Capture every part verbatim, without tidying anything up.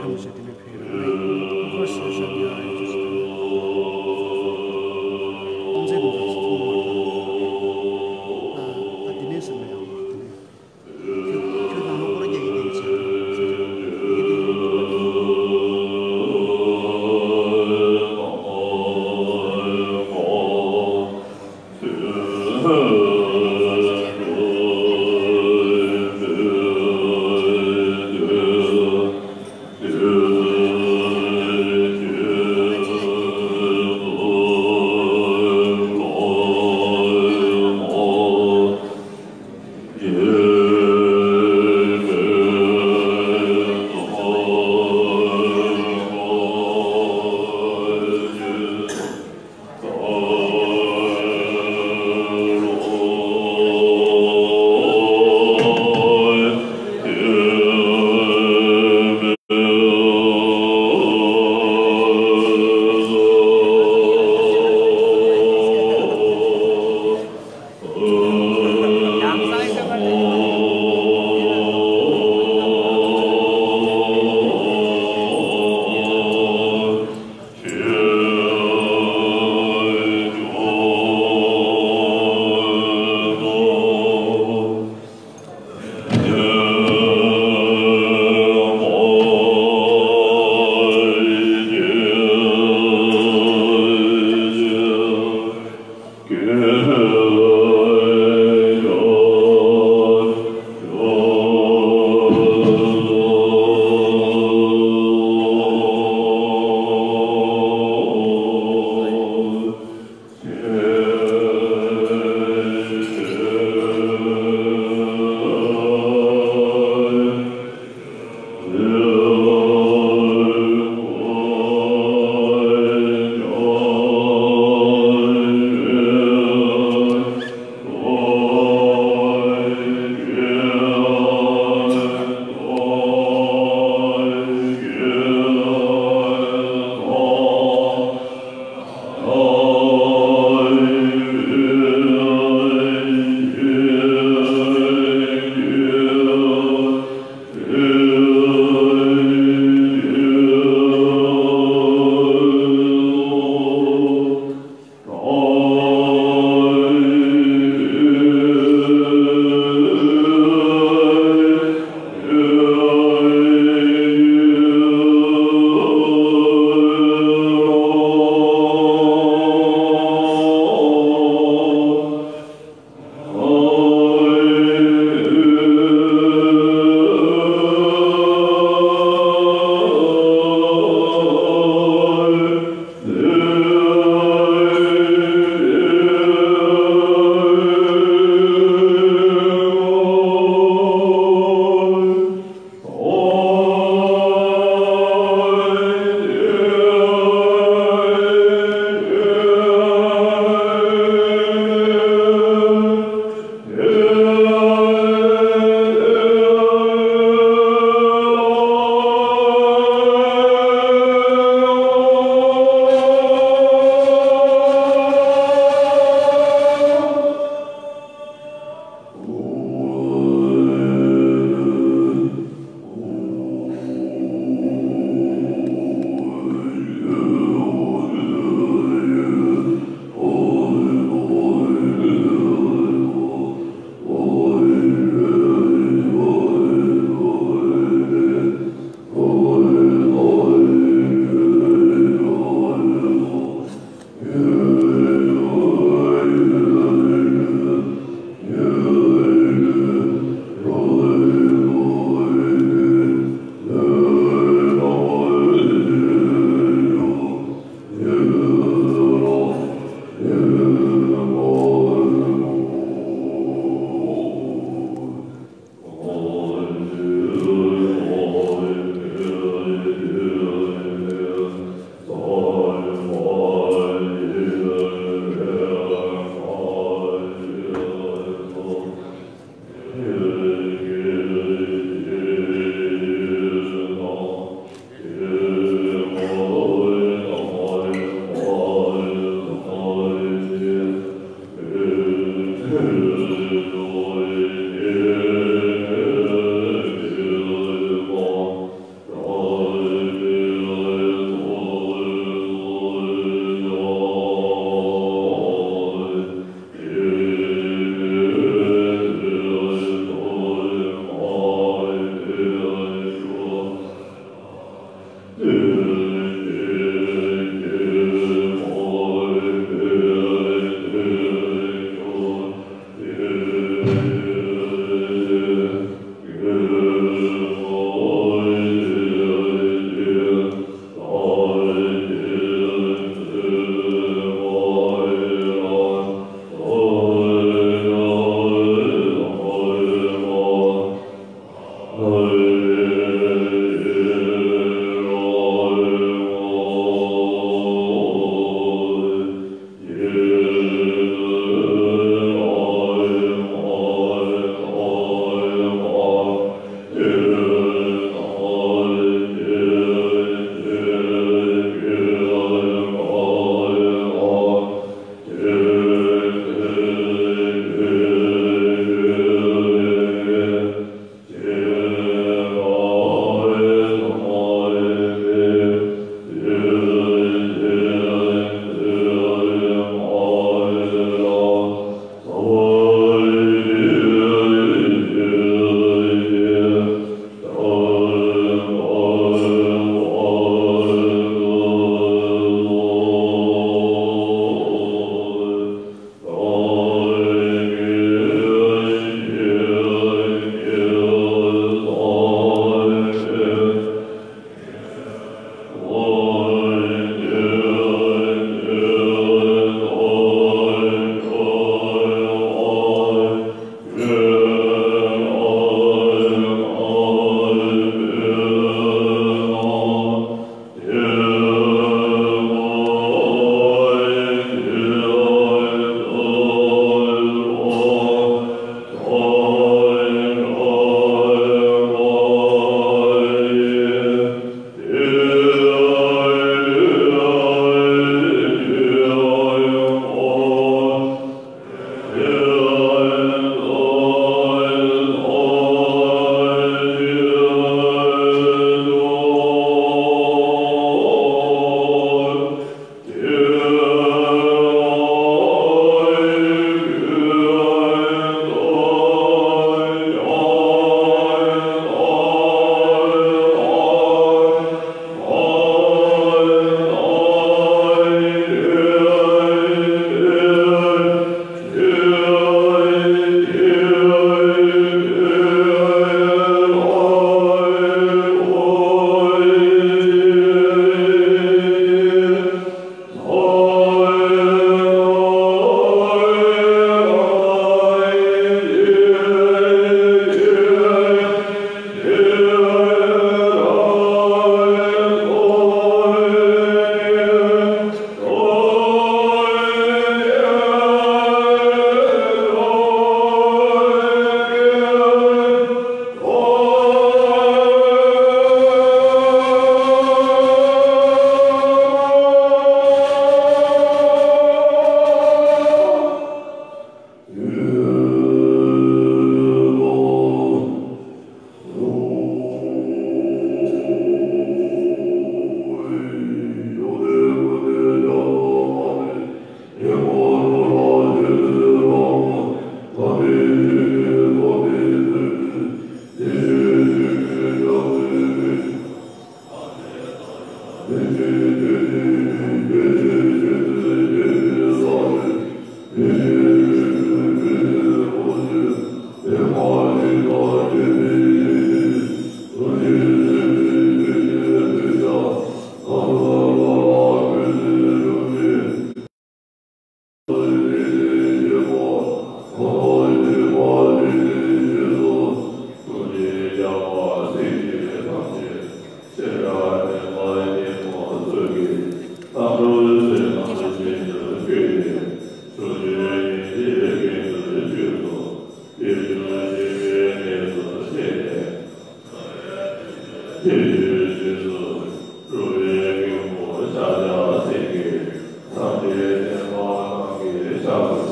རིན་པོ་ཆེ་དེ་ནས་ཕེབས་ཡོད་རེད། ཁོ་ཤ་ཤ་ཉ་ཨེ་ཅོས་དེ་ནས་ཨོམ་ཚེ་དེ་ཚོ་ཚོ་མཐོང་མ་ཐག་ད་དེ་ནས་ཟེར་ན་ཡང་དེ་ནས་ཁྱོད་ཁྱོད་ནང་ལོགས་སྐོར་རྒྱག་གི་དེ་ཡིན་ཟེར་ཟེར་ཡོད་རེད། ཆོས་ཀྱི་རྗེས་སུ་འགྲོ་བའི་མགོན་པོ་ཤཱཀྱ་སེང་གེ། སངས་རྒྱས་བསྟན་པ་གང་གི་ཕྱག་ཏུ།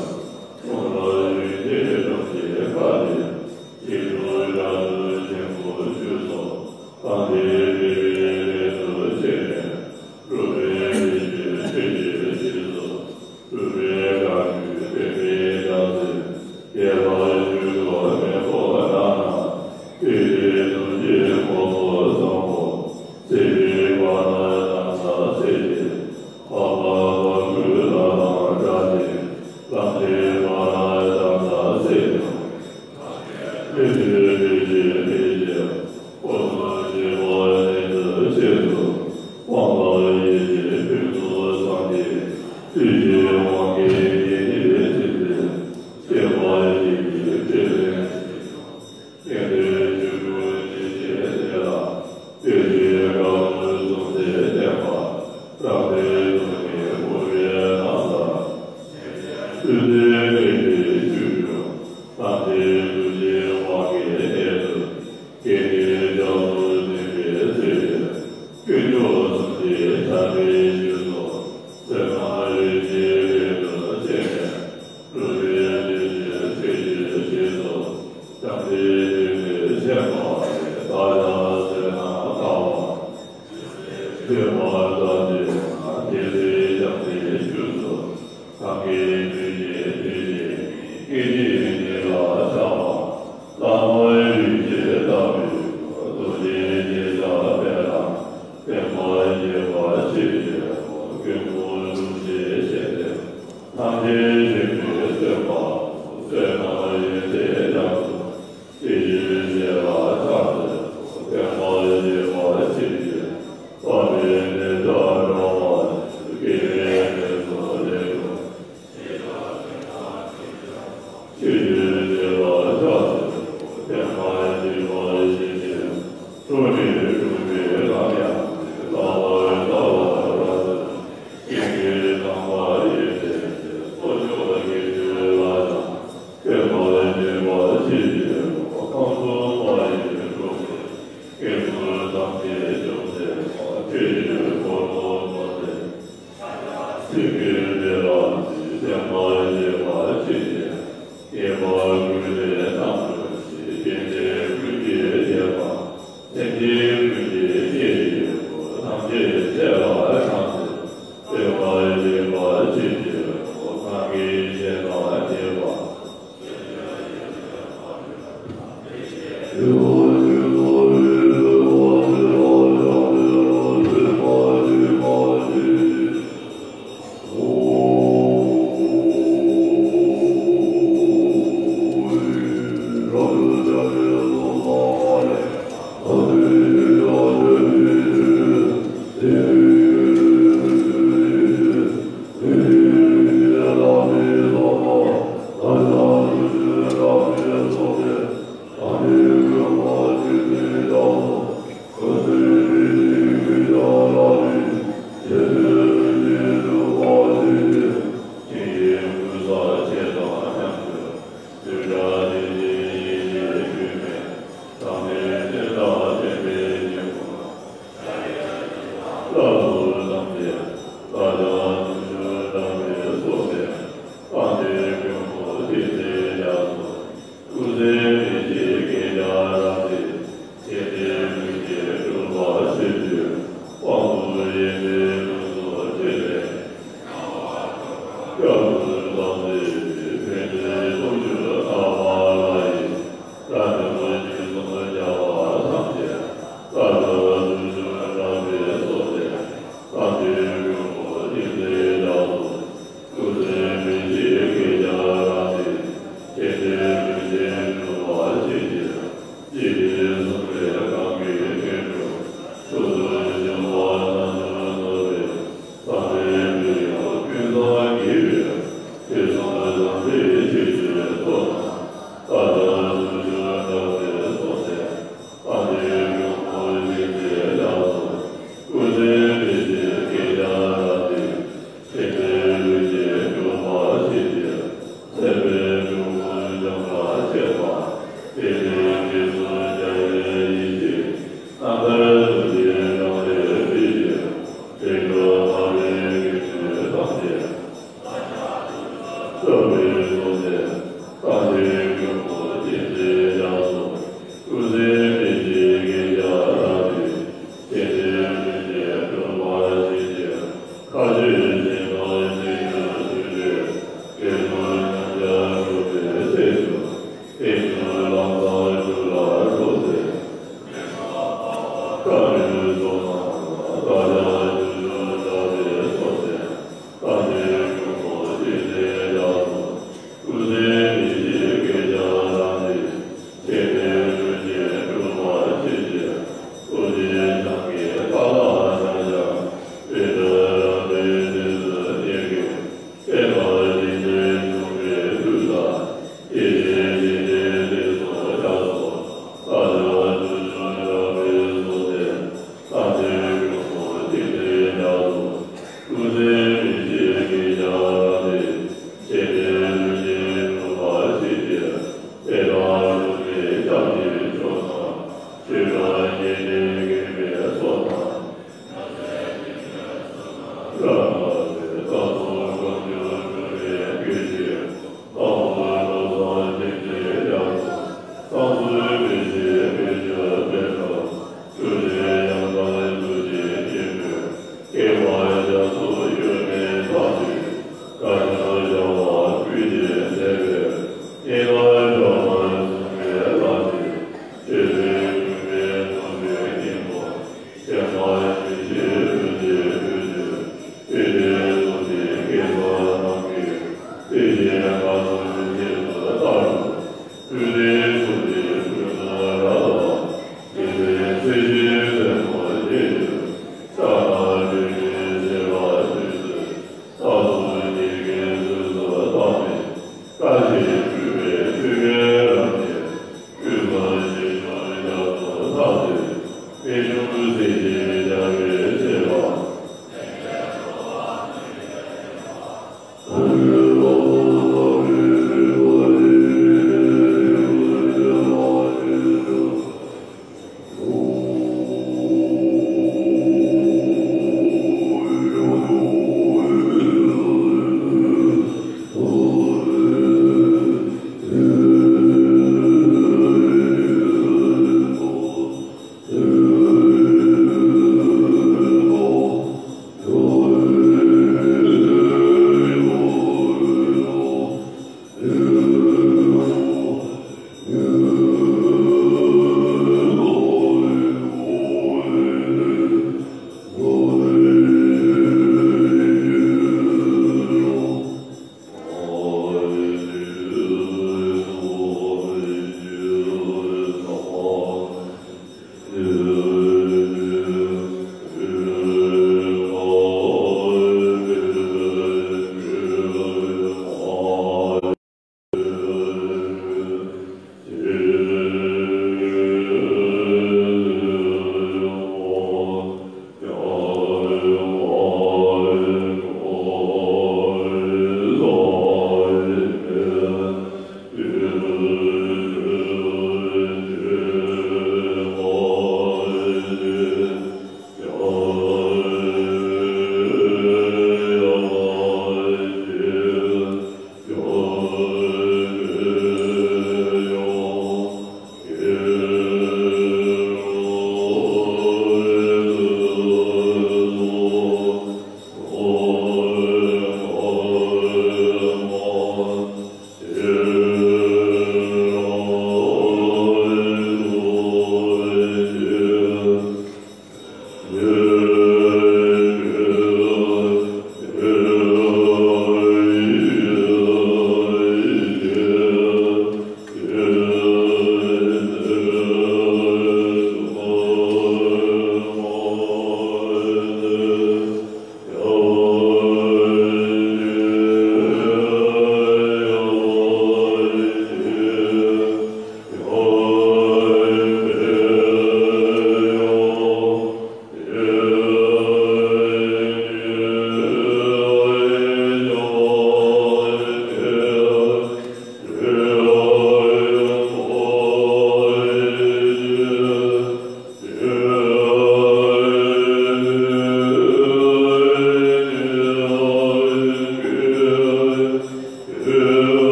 ཁོང་ལ་ཡུལ་གྱི་ཁྲོམ་གྱི་ཁ་ལས། ཡིག་དྲུག་ཞལ་དྲུག་ཆེན་པོ་བཅུ་སོགས། གང་དེ་སྤེལ་བའི་ལས་སུ་མཆིས་ནས། འགྲོ་བའི་རིགས་ཀྱི་ཆོས་ཀྱི་རྗེས་སུ། སྒྲུབ་པའི་བཀའ་བརྒྱུད་བསྟན་པའི་ལྕགས་ཟེར། རྒྱས་པར་བརྗོད་དུ་མེད་པ་རྣམས་ན། དེ་ལྟའི་ཐུགས་རྗེའི་ཁོལ་པོ་བཟང་པོ། སྲིད་པའི་བར་ན་ནམ་མཁའ་སྲིད་ཀྱི། འཕགས་པ་འཕགས་ཀྱི་ལྷ་དང་འདྲ་ཞིང་། ལམ་འདས་བར་ན་ལམ་མཁའ་སྲིད་ཀྱང་། ལས་ཀྱི་ལས་ཀྱི་ལས་ཀྱི། འཁོར་དུ་འགྱེལ་བ་ནི་དུ་ཆེད་དུ། སྤངས་པ་ཡིད་ཀྱི་ཕུན་ཚོགས་བསམ་གྱིས། བསྡུས་ཀྱི་དབང་གིས་ཉེ་གནས་ཚིག་འཛིན། སྐྱེ་བ་ཡིད་ཀྱི་ཕྲིན་ལས། སྐལ་ལྡན་ཆོས་སྐུ་ཉིད་ཀྱི་དེ་ལ། ལྟོས་ཀྱི་དཀའ་བ་གསུམ་ཚེ་བསྟན་པ། རང་གྲོལ་སྟོང་ཉིད་འཁོར་བའི་ནང་ལ། བསྡུས་ཏེ་ལས་ཀྱི་ཆོས་ཀྱི། ཐམས་ཅད་ཐུགས་རྗེའི་དབང་གིས་གནད་དུ། དགེ་བསྙེན་ལྕགས་སུ་འཛིན་པའི་ཚེ། ཀུན་སློང་གསུམ་གྱི་ཆགས་པའི་རྒྱུ་སོགས། བསོད་ནམས་རིམ་གྱིས་ལྷུན་དུ་ཕྱིན་ནས། སྒྲུབ་པའི་བདེ་གཤེགས་ཆོས་ཀྱི་རྗེས་སུ། བྱང་ཆུབ་ཐོབ་པའི་ཕྱིར་མ་ལུས། བདག་ཀྱང་བསོད་ནམས་དཀའ་བ། ཆོས་མ་ཐོབ་ཅིག་ན། དེ་ཚེ་བྱང་སེམས་ཆོས་སུ། གང་གིས་ཐུགས་རྗེ་ཐུགས་རྗེ་ཉིད། སྐད་ཅིག་ཉིད་ལ་ཆགས་པ། ལྷག་མ་རིམ་གྱིས་དག་པའི་སྒོ། རྡོ་རྗེ་རྗེས་བཞག་དཔེར་ན། བསྟན་པ་རྒྱས་པ་ཆེས་ཆེ་བ། མགོན་པོ་ཐུགས་རྗེ་ཆེ་སྟེ། ཐམས་ཅད་མཁྱེན་པས་གསོན་པ། བསོད་ནམས་ཡོན་ཏན་རྒྱ་མཚོ། དེ་ཡི་རྗེས་ལ་ཆགས་ཚེ། བསྟན་པ་རྒྱས་པ་ཆེས་ཆེ། དཔའ་བའི་གནས་བདག་འགྲོ་བ་ཡི། དགེ་བའི་གནས་སུ་ལེགས་འགྲོ། ཆོས་ཀྱི་རྗེ་ལ་ཕྱག་འཚལ་ལོ། བསྟན་པ་རྒྱས་པ་ཡེ་ཤེས་ཀྱི། སྒྲོན་མེ་དྲུག་པའི་ལམ་ཡང་ལྟ་བར་ལྟ་བར་བྱ་ཟེར། ཀུན་གྱིས་གང་བར་ཡེ་ཤེས་ཀྱི། ལྷོ་ཕྱོགས་དགེ་ཆོས་ལ་ཡང་། བསྟན་པ་རྒྱས་པ་ཆེས་ཆེ་བ། ཁམས་གསུམ་མ་ཡི་འགྲོ་བའི། སྐྱེ་འགྲོ་ཐམས་ཅད་སྐྱོབ་མཛད་པ། ཆོས་ཀྱི་འཁོར་ལོ་བསྐོར་ཏེ། ཚིག་གི་འགྲེལ་པ་འདི། བསྟན་པ་རྒྱས་པ་ཆེས་ཆེ། ངེས་པར་ཀུན་ལས་རྣམ་གྲོལ་ཞིང་། སྐྱེ་མཆེད་ཀུན་གྱི་རྒྱས་པ། སེམས་ཅན་ཀུན་གྱི་སྐྱེ་བའི་སྒོ། ཐམས་ཅད་ཆེ་ལ་ཕྱག་འཚལ། བསྟན་པ་རྒྱས་པ་ཆེས་ཆེ་བ། གང་གིས་བཤད་ན་རྒྱས་པ།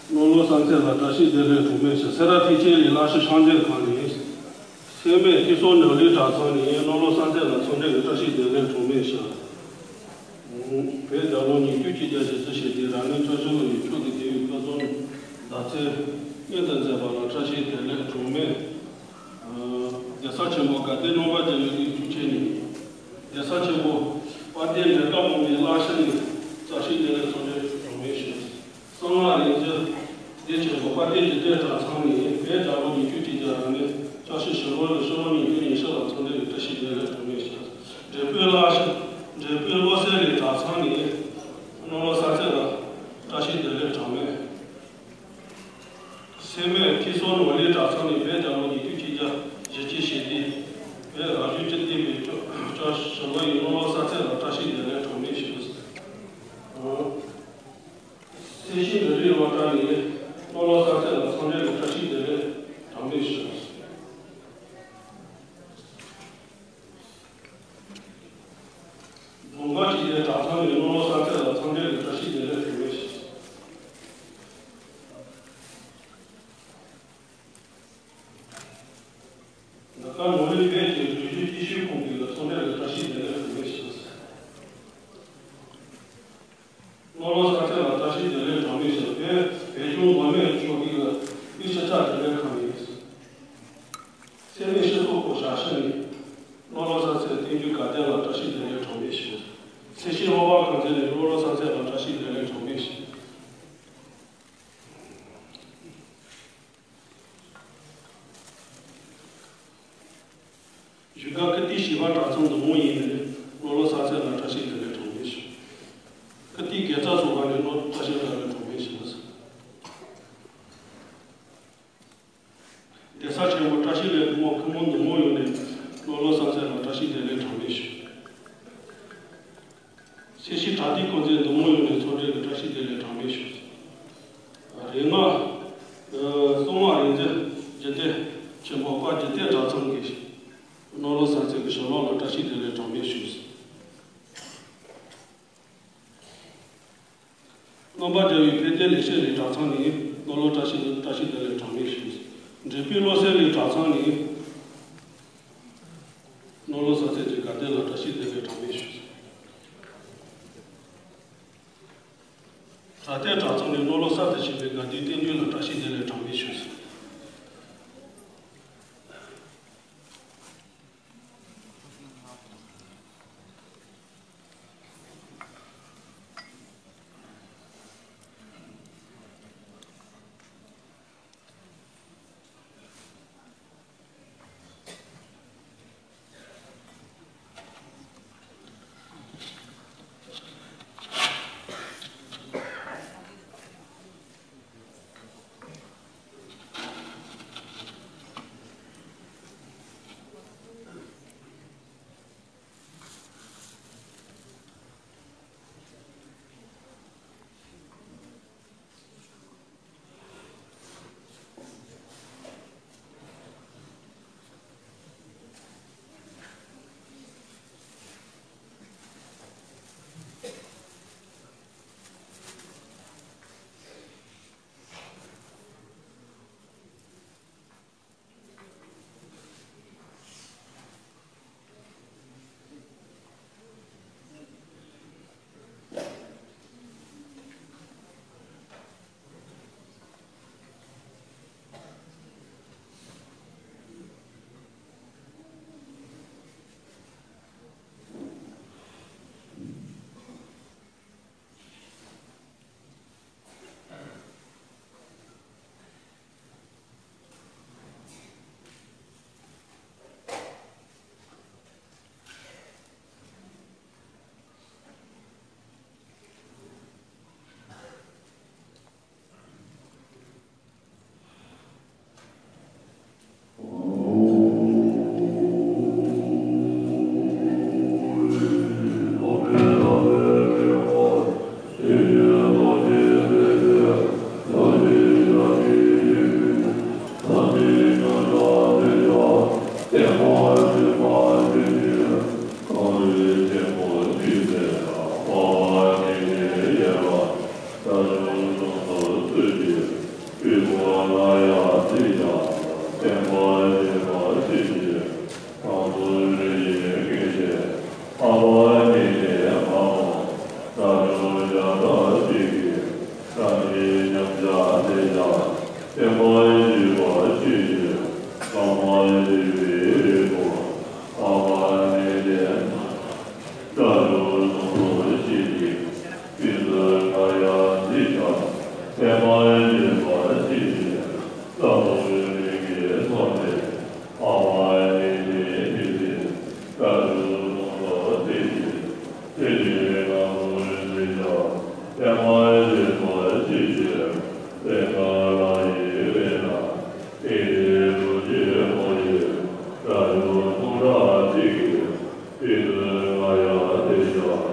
རྣོ་ལོ་ས་མཚེ་ལ་བཀྲ་ཤིས་བདེ་ལེགས་གྲངས་མེད་ཞུ། སེ་ར་ཐེག་ཆེན་གླིང་བླ་ཞུ་ཤང་ཆེན་ཁང་ནས། སེ་མེད་ཐིག་སོ་ནོར་གླིང་གྲྭ་ཚང་ནས་རྣོ་ལོ་ས་མཚེ་ལ་འཚམས་འདྲི་གི་བཀྲ་ཤིས་བདེ་ལེགས་གྲངས་མེད་ཞུ། བོད་རྒྱལ་ལོ་ཉིས་སྟོང་གཅིག་བརྒྱ་བཞི་བཅུ་ཞེ་བདུན་རབ་གནས་བཅུ་བཞི་ལོ་ཡི་ཆོས་ཀྱི་དེ་ཡི་སྐུ་གཟུགས་ཟླ་ཚེས་སྔོན་དུ་མཛད་པ་ལ་བཀྲ་ཤིས་བདེ་ལེགས་གྲངས་མེད། གདན་ས་ཆེན་པོ་དགའ་ལྡན་རྣམ་པར་རྒྱལ་བའི་གླིང་བཅུ་ཆེན་ནས། གདན་ས་ཆེན་པོ་དཔལ་ལྡན་འབྲས་དཀར་སྨོན་པའི་བླ་ཞུ་ནས་བཀྲ་ཤིས་བདེ་ལེགས་འཚམས་འདྲི་གྲངས་མེད་ཞུ། གསང་སྔགས་རིག་འཛིན་སྡེ་ཆེན་པོ་དཔལ་ལྡན་འཇིག་རྟེན་གྲྭ་ཚང་ནས་བོད་རྒྱལ་ལོ་ཉིས་སྟོང་གཅིག་བརྒྱ་རབ་གནས་བཅུ་བཞི་ཕྱི་ལོ་ལ་ཕྱི་ལོ་ཉིས་སྟོང་ཉི་ཤུ་ལ་འཚམས་འདྲི་བཀྲ་ཤིས་བདེ་ལེགས་གྲངས་མེད་ཞུ། འབྲས་སྤུངས་བླ་ཞུ། འབྲས་སྤུངས་བློ་གསལ་གླིང་གྲྭ་ཚང་ནས་རྣོ་ལོ་ས་མཚེ་ལ་བཀྲ་ཤིས་བདེ་ལེགས་གྲངས་མེད། སེ་མེད་ཐིག་སོ་ནོར་གླིང་གྲྭ་ཚང་ནས་བོད་རྒྱལ་ལོ་ཉིས་སྟོང་གཅིག་བརྒྱ་བཞི་བཅུ་ཞེ་བདུན། བོད་རབ་བྱུང་བཅུ་བདུན་པའི་བཅུ་བཅུ་ཞེ་ལོ་ཡི་རྣོ་ལོ་ས་མཚེ་ལ་བཀྲ་ཤིས་བདེ་ལེགས་གྲངས་མེད་ཞུ། སེར་བྱེས་མི་རིགས་སློབ་གྲྭ་ནས་རྣོ་ལོ་ས་མཚེ་ལ་འཚམས་འདྲི་གི་བཀྲ་ཤིས་བདེ་ལེགས་གྲངས་མེད་ཞུ། རྫོང་དཀར་སྤྱི་བདེ་གྲྭ་ཚང་ནས་རྣོ་ལོ་ས་མཚེ་ལ་འཚམས་འདྲི་གི་བཀྲ་ཤིས་བདེ་ལེགས་གྲངས་མེད་ཞུ། འདི་ག་ནོར་གླིང་བོད་ཀྱི་སྒྲིག་གཞི་སྤྱི་སྤྱོད་ཁང་གི་ཚོགས་འདུ་ལ་བཀྲ་ཤིས་བདེ་ལེགས་གྲངས་མེད་ཞུ། རྣོ་ལོ་ས་མཚེ་ལ་བཀྲ་ཤིས་བདེ་ལེགས་གྲངས་མེད་ཞུ། བོད་བོད་གཞུང་མངའ་མེད་ཕྱོགས་ཀྱི་ལུས་ཕྱི་དྲག་བདེ་ལེགས་གྲངས་མེད་ཞུ། སེ་མེད་སྤྱི་ཚོགས་སྐོར་ཞབས་ཞུ་ནས་རྣོ་ལོ་ས་མཚེ་བསྟན་རྒྱུ་དགའ་ལྡན་ལ་བཀྲ་ཤིས་བདེ་ལེགས་གྲངས་མེད་ཞུ། སེར་བྱེས་སློབ་གྲྭ་ཁང་ཚན་ནས་རྣོ་ལོ་ས་མཚེ་ལ་བཀྲ་ཤིས་བདེ་ལེགས་གྲངས་མེད་ཞུ། བཞུགས་སྒར་ཀིརྟི་བྱིས་པ་གྲྭ་ཚང་འདུ་མོ་ཡིན་ནས་རྣོ་ལོ་ས་མཚེ་ལ་བཀྲ་ཤིས་བདེ་ལེགས་གྲངས་མེད་ཞུ། ཀིརྟི་དགེ་རྩ་ཚོགས་པ་ནས་རྣོ་བཀྲ་ཤིས་བདེ་ལེགས་གྲངས་མེད་ཞུ། གདན་ས་ཆེན་པོ་བཀྲ་ཤིས་ལས་ཐོག་མ་ཁུལ་མོ་འདུ་མོ་ཡོངས་ནས་རྣོ་ལོ་ས་མཚེ་ལ་བཀྲ་ཤིས་བདེ་ལེགས་གྲངས་མེད་ཞུ། སེར་བྱེས་གྲྭ་སྡེ་ཀུན་གྱི་འདུ་མོ་ཡོངས་ནས་འཚམས་འདྲི་གི་བཀྲ་ཤིས་བདེ་ལེགས་གྲངས་མེད་ཞུ། རིག་སྔགས་གསང་སྔགས་རིག་འཛིན་འཇིག་རྟེན་ཆེན་པོ་དཔལ་འཇིག་རྟེན་གྲྭ་ཚང་གི་རྣོ་ལོ་ས་མཚེ་གི་ཞལ་ལག་ལ་བཀྲ་ཤིས་བདེ་ལེགས་གྲངས་མེད་ཞུ། རྣམ་པར་རྒྱལ་བའི་དཔལ་ལྡན་ལེགས་བཤད་གླིང་གྲྭ་ཚང་ནས་རྣོ་ལོ་བཀྲ་ཤིས་བཀྲ་ཤིས་བདེ་ལེགས་གྲངས་མེད་ཞུ། འབྲས་སྤུངས་བློ་གསལ་གླིང་གྲྭ་ཚང་ནས་རྣོ་ལོ་ས་མཚེ་གི་དགའ་ལྡན་ལ་བཀྲ་ཤིས་བདེ་ལེགས་གྲངས་མེད་ཞུ། རྭ་སྟེང་གྲྭ་ཚང་ནས་རྣོ་ལོ་གསར་དུ་ཕྱིན་པའི་དགའ་ལྡན་བསྟན་འཛིན་ལ་བཀྲ་ཤིས་བདེ་ལེགས་གྲངས་མེད་ཞུ། སྤྲུལ་པ་ལ་ཡང་ཚིག་ཀྱང་བསྟན་པ་བྱེད་པ་ཤེས་ཀྱི། གང་ཟག་རིགས་ཀྱི་སྐད་ཅིག་འཕགས་པ་ཉིད་ཀྱི་ངག་དབང་། རབ་འབྱམས་ཞབས་བརྟན་ཅིག་གིས། བདག་ཉིད་མཉམ་གཞག་དེ་ཀྱང་བསྟན་པ་བྱེད་པ་ཤེས་ཀྱི། གང་མ་ཞིག་པའི་རིགས་པོ། འཕགས་པ་ཉིད་ཀྱི་ངག་དབང་། སྒྲ་སྒྱུར་སོ་སོར་ཤེས་ཀྱི། ཀུན་ཏུ་ང་ཡང་ཚིག་ཀྱང་བསྟན་པ་བྱེད་པ་ཤེས་ཀྱི། ལྷ་དང་མི་གི་ཚོགས་ནི། འཕགས་པ་ཉིད་ཀྱི་ཐུགས་ཀྱི། སྒྲ་སྒྱུར་སོ་སོར་ཤེས་ཀྱི། ཚིག་གི་ངག་དབང་ཚིག་ཀྱང་བསྟན་པ་བྱེད་པ་ཤེས་ཀྱི། ལྟེ་བ་ལ་ཡི་བས་ན། ཨི་ཏི་ལོ་ཅི་མོ་ཡི། སྒྲ་སྒྱུར་སོ་སོར་ཤེས་ཀྱི། ཀུན་ཏུ་ང་ཡང་དེ་ཀྱང་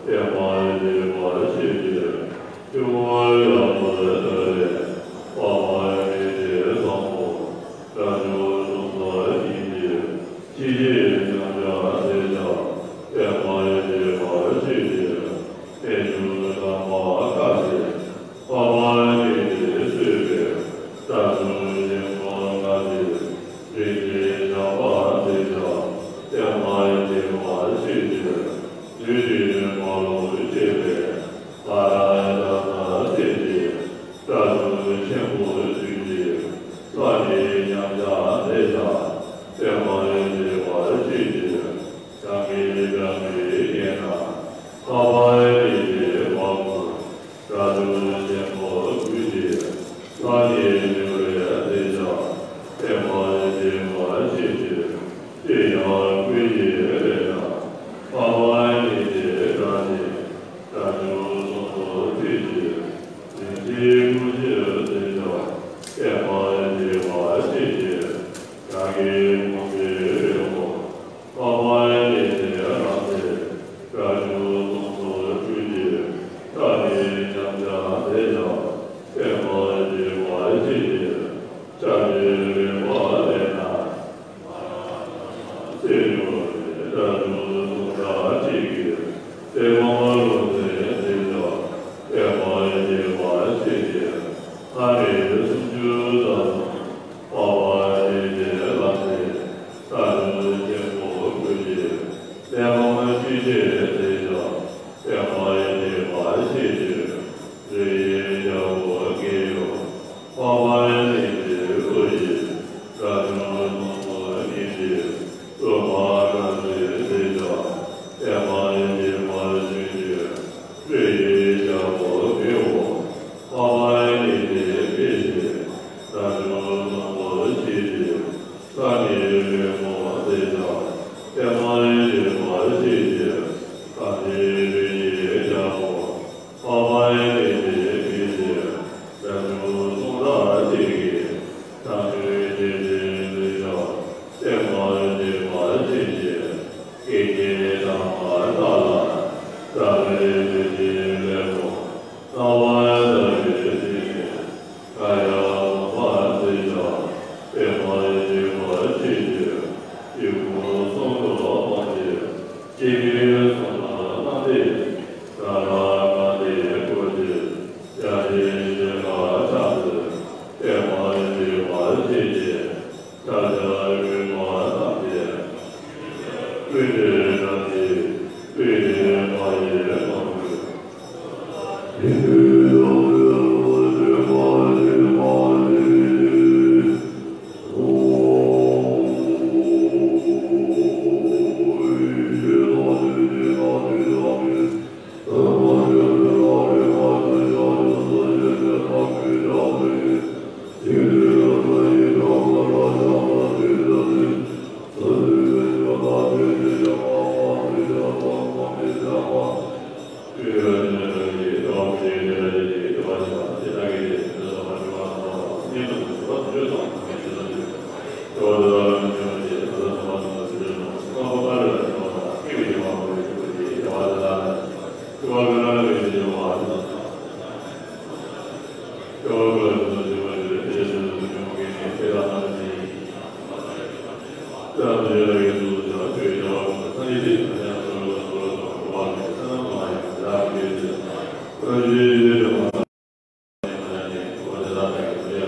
བསྟན་པ་བྱེད་པ་ཤེས་ཀྱི། ཆུ་བོ་ཡོངས་སུ་དག་ལས། འཕགས་པ་ཉིད་ཀྱི་ཚོགས་པོ། སྒྲ་སྒྱུར་སོ་སོར་ཤེས་ཀྱི། ཕྱི་ཡི་མཉམ་གཞག་དེ་ཀྱང་བསྟན་པ་བྱེད་པ་ཤེས་ཀྱི། ལྟེ་བརྒྱད་དམ་པ་ཁ་ཅིག། འཕགས་པ་ཉིད་ཀྱིས་གཙོས་པའི། སྒྲ་སྒྱུར་ཆེན་པོ་ལྔ་སྟེ། རིགས་ཀྱི་ཞགས་པ་དེ་ཀྱང་བསྟན་པ་བྱེད་པ་ཤེས་ཀྱི། བདུད་ཀྱི་མ་ལུས་བྱེད་པའི། ཧ་ར་ཙ་ན་སེ་ཏེ། སྒྲ་སྒྱུར་ཆེན་པོ་བདུན་གྱིས། ལྷ་ཡི་མཉམ་གཞག་དེ་ཀྱང་བསྟན་པ་བྱེད་པ་ཤེས་ཀྱི། བྱང་གི་བྱམས་པའི་རྒྱལ་ན། འཕགས་པ་ཉིད་ཀྱི་བ་སྤུ། སྒྲ་སྒྱུར་ཆེན་པོ་དགུ་སྟེ། ལྷ་ཡི་མིང་རོལ་དེ་ཀྱང་བསྟན་པ་བྱེད་པ་ཤེས་ཀྱི། ཅི་ཡང་སྐུ་ཡི་རེ་ན། འཕགས་པ་ཉིད་ཀྱི་སྒྲ་ནི། སྒྲ་སྒྱུར་སོ་སོར་ཤེས་ཀྱི། རིན་ཆེན་སྐུ་ཕྱིར་དེ་ཀྱང་བསྟན་པ་བྱེད་པ་ཤེས་ཀྱི། བྱ་རྒོད་ཕུང་པོའི་རི་བོ། འཕགས་པ་ཉིད་ཀྱི་ལམ་སྟེ། སྒྲ་སྒྱུར་སོ་སོར་སྤྲུལ་ཏེ། ལྷ་ཡི་མཉམ་གཞག་དེ་ཀྱང་བསྟན་པ་བྱེད་པ་ཤེས་ཀྱི། ཤར་གྱི་རི་བོ་ལས་ན། སེ་ཡོ་རེ། སྒྲ་སྒྱུར་སོ་སོར་ཤེས་ཀྱི། གླེགས་བམ་ལུགས་མཐུན་དེ་ཀྱང་བསྟན་པ་བྱེད་པ་ཤེས་ཀྱི། ལྷ་ཡི་སུམ་ཅུ་རྩ་གསུམ། འཕགས་པ་ཉིད་ཀྱི་ལམ་སྟེ། སྒྲ་སྒྱུར་ཆེན་པོ་དགུ་སྟེ། གླེགས་བམ་བཅུ་གཅིག་དེ་ཀྱང་བསྟན་པ་བྱེད་པ་ཤེས་ཀྱི། རི་ཡི་རྒྱལ་པོ་དགེ་ཡོད། འཕགས་པ་ཉིད་ཀྱི་སྐུ་ཡི། སྒྲ་སྒྱུར་སོ་སོར་ཤེས་ཀྱི། དབུ་མ་དགའ་བྱེད་དེ་ཀྱང་བསྟན་པ་བྱེད་པ་ཤེས་ཀྱི། སྤྲེའུ་ཡི་རྒྱལ་པོ་དགེའོ། འཕགས་པ་ཉིད་ཀྱི་སྐད་ཀྱིས། སྒྲ་སྒྱུར་སོ་སོར་ཤེས་ཀྱི། ས་གི་རྒྱལ་པོ་དེ་ཀྱང་བསྟན་པ་བྱེད་པ་ཤེས་ཀྱི། ཐམས་ཅད་རིགས་ཀྱི་རྒྱལ་པོ། འཕགས་པ་ཉིད་ཀྱི་སྐད་ཀྱིས། སྒྲ་སྒྱུར་སོ་སོར་ཤེས་ཀྱི། བྱང་ཆུབ་ཀྱི་སེམས་དེ་ཀྱང་བསྟན་པ་བྱེད་པ་ཤེས་ཀྱི། སྐད་ཅིག་ཐ་མ་དག་ལ། སྒྲ་མེད་བདེ་ཆེན་ལས་ཀུན། སྣང་བ་དག་གི་སྟེང་ནས། གང་ཡང་མ་སྤངས་དེ་ཀྱང་བསྟན་པ་བྱེད་པ་ཤེས་ཀྱི། དཀྱིལ་འཁོར་གསུམ་དུ་སྤངས་ཏེ། སྐྱེ་དགུའི་གསུང་རྣམས་བླངས་ཏེ། ས་ལ་གང་དེ་བཀོད་ཅིང་། ཡ་གྱལ་གྱི་ཁ་ཕྱག་འཚལ། བསྟན་པ་བྱེད་པ་ཤེས་ཀྱི། ཕྱག་རྒྱ་དབུས་མ་བསྡམས་ཏེ། སྤོས་དེ་བཀྲམ་སྟེ། སྤོས་དེ་མ་ཡི་དམ་བར།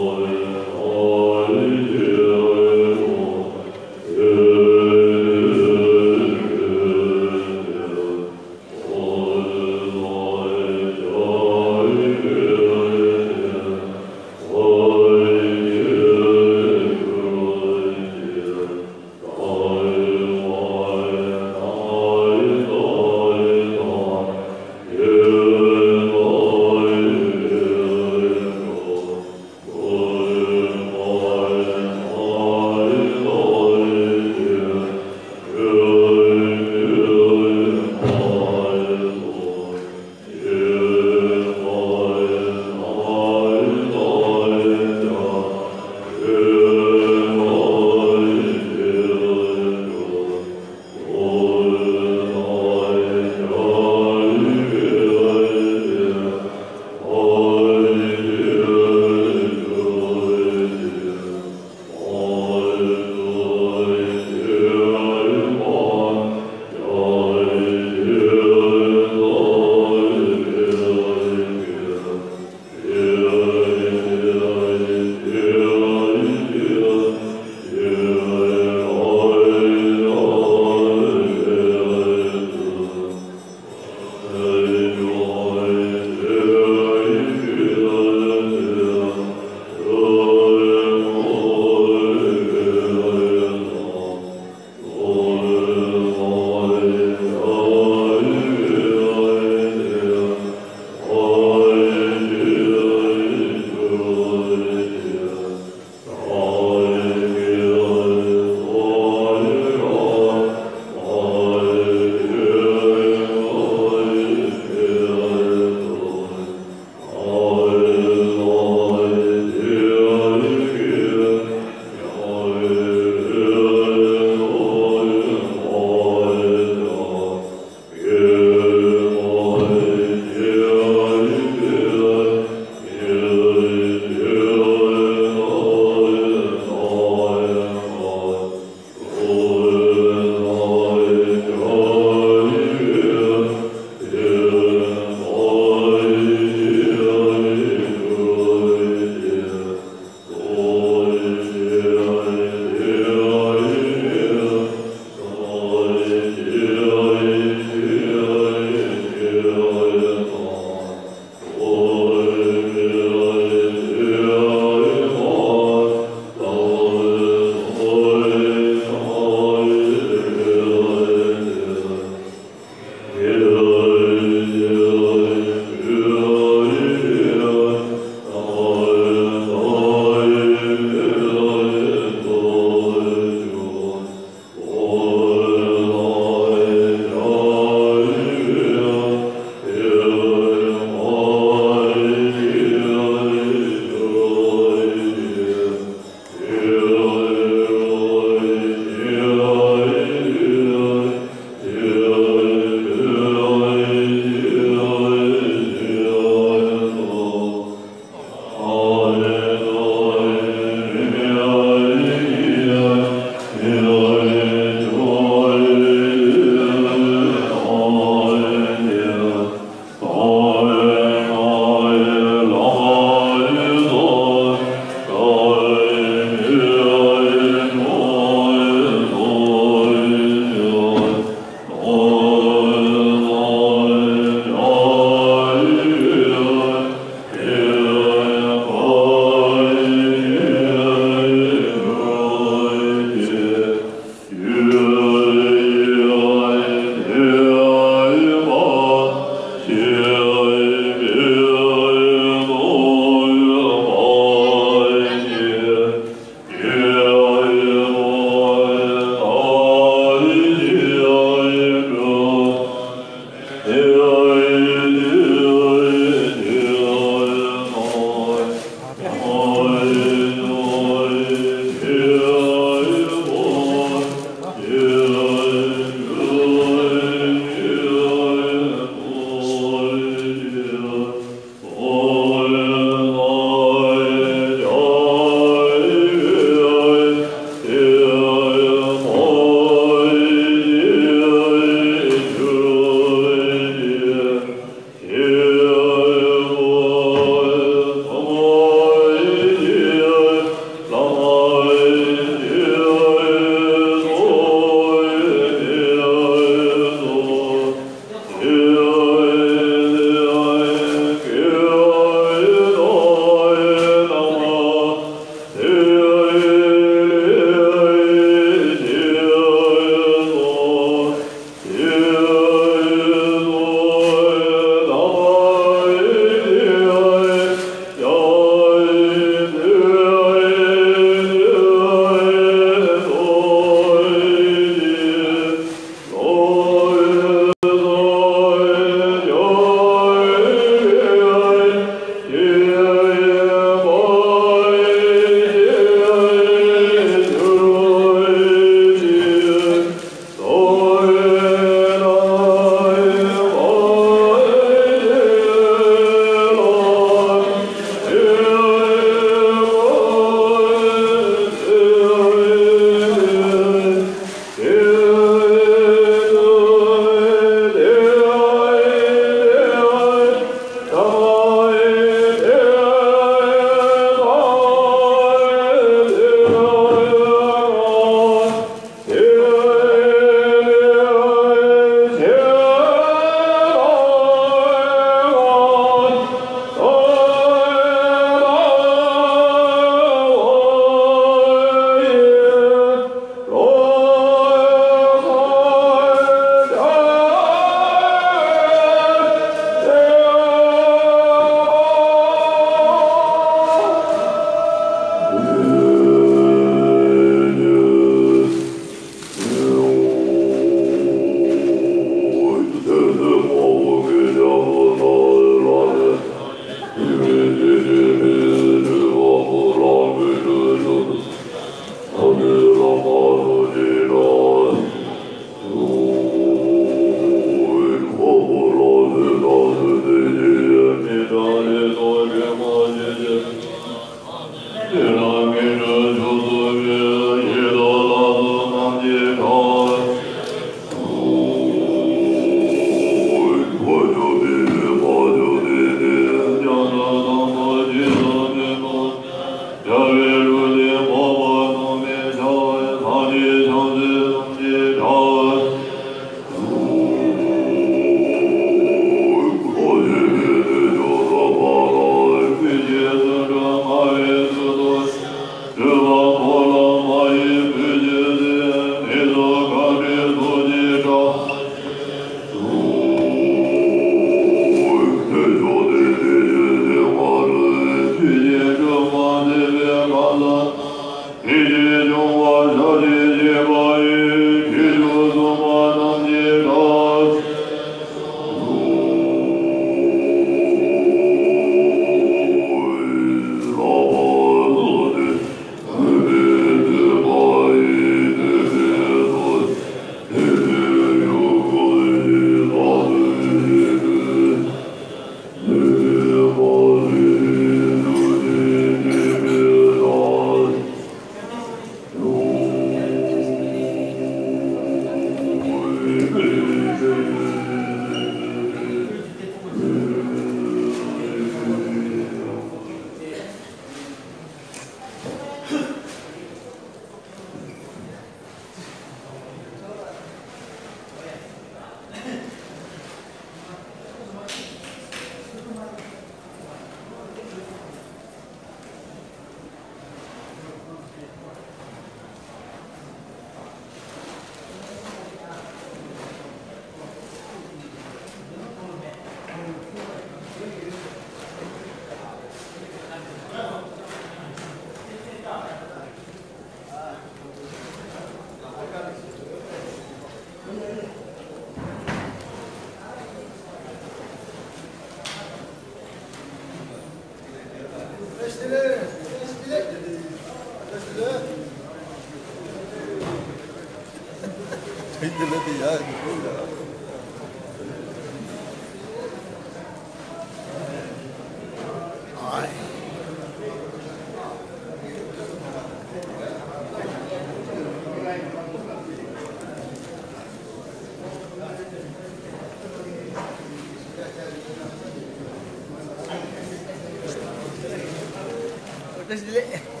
བཀྲ་ཤིས་བདེ་ལེགས།